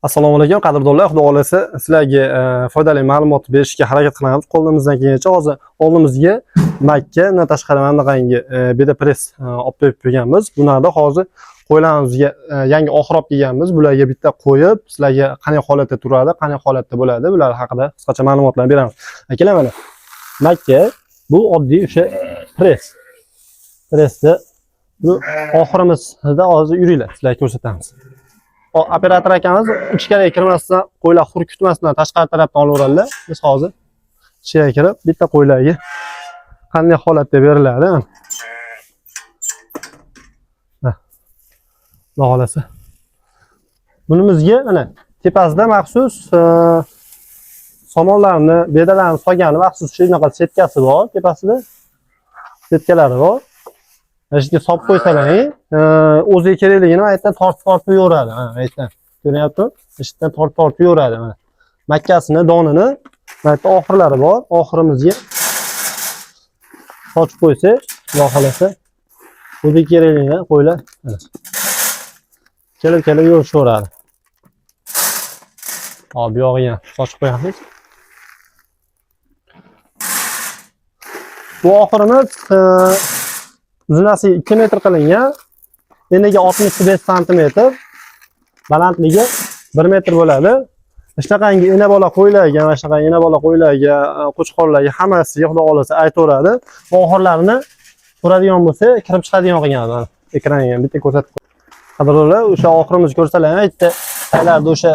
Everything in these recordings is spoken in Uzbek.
Assalomu alaykum qadrdonlar, Xudo xolasa sizlarga foydali ma'lumot berishga harakat qilamiz. Qo'limizdan kelgancha hozir oldimizga Makka, undan tashqari mana bunaqangi beda press olib qo'yib qo'yganmiz. Bularda hozir qo'ylarimizga yangi oxir olib kelganmiz. Bularga bitta qo'yib, sizlarga qanday holatda turadi, qanday holatda bo'ladi, bular haqida qisqacha ma'lumotlar beramiz. Akalar, mana Makka bu oddiy o'sha press. Pressni bu oxirimizda hozir yuringlar, sizlarga ko'rsatamiz. Operator akamiz ichkariga kirmasdan, qo'ylar hurkutmasdan tashqari tarafdan olaveradilar. Biz hozir ichiga kirib, bitta qo'ylarga qanday holatda beriladi. Ha. Xudo xolasa. Bunimizga mana tepasida maxsus somonlarni, bedalarni solgani maxsus shunaqa setkasi bor, tepasida setkalari bor. Mana shu yerga solib qo'ysalaring, o'ziga kerakligini aytdan tortib tortib yo'radi. Ha, aytdan. Ko'ryaptimi? Shu yerdan tortib tortib yo'radi mana. Makkasini, donini mana yerda oxirlari bor. Oxirimizga sochib qo'ysak, Xudo xolasa, o'ziga kerakligini qo'ylar. Mana. Kelib kelib yo'rishaveradi. Hop, bu yog'iga ham sochib qo'yamiz. Bu oxirimiz uzunasi 2 metr qilingan, eniga 65 santimetr, balandligi 1 metr bo'ladi. Shunaqangi ena bola qo'ylarga, mana shunaqangi ena bola qo'ylarga, qo'chqorlarga hammasiga Xudo xolasa aytaveradi. Bu oxirlarini ko'radigan bo'lsa, kirib chiqadigan qilgan mana ekranga ham bitta ko'rsatib qo'y. Qadrdonlar, o'sha oxirimizni ko'rsalar ham bitta taylarda o'sha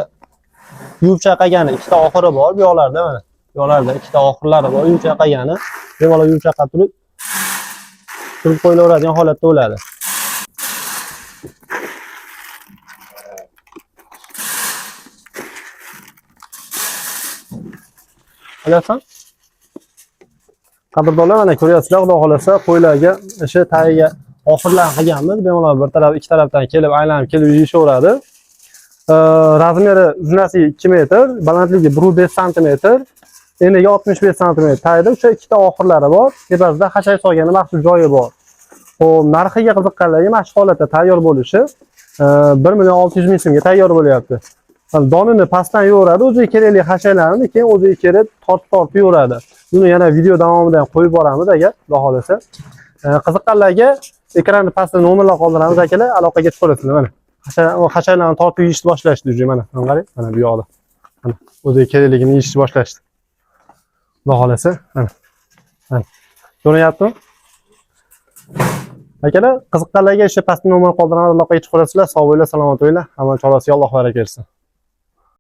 yuvib chaqagani ikkita oxiri bor bu yoqlarda mana. Bu yoqlarda ikkita oxirlari bor, yuvib chaqagani. Bemalol yuvib chaqab turib turib qo'yilaveradigan holatda bo'ladi. Olyapsan? Qadrdonlar, mana ko'ryapsizlar, Xudo xolasa qo'ylarga o'sha tagiga oxirlarni qilganmiz. Bemalol bir taraf, ikki tarafdan kelib aylanib kelib yeyishaveradi. Razmeri uzunasi 2 metr, balandligi 1,5 santimetr, eniga 65 santimetr. Tagida o'sha ikkita oxirlari bor. Tepasida xashak solgani maxsus joyi bor. Xo'p, narxiga qiziqqanlarga mana shu holatda tayyor bo'lishi 1 million 600 ming so'mga tayyor bo'lyapti. Mana donini pastdan yo'radi, o'ziga kerakli xashaklarni keyin o'ziga kerak tortib tortib yo'radi. Buni yana video davomida ham qo'yib boramiz agar Xudo xolasa. Qiziqqanlarga ekranni pastida nomerlar qoldiramiz akalar, aloqaga chiqaverasizlar mana. Xashaklarni tortib yeyishni boshlashdi уже mana. Mana qarang, mana bu yoqda. Mana o'ziga kerakligini yeyishni boshlashdi. Xudo xolasa, mana. Mana. Ko'rinyaptimi? Akalar, qiziqqanlarga o'sha pastda nomer qoldiramiz, aloqaga chiqaverasizlar. Sog' bo'linglar, salomat bo'linglar. Hamma chorasiga Alloh baraka bersin.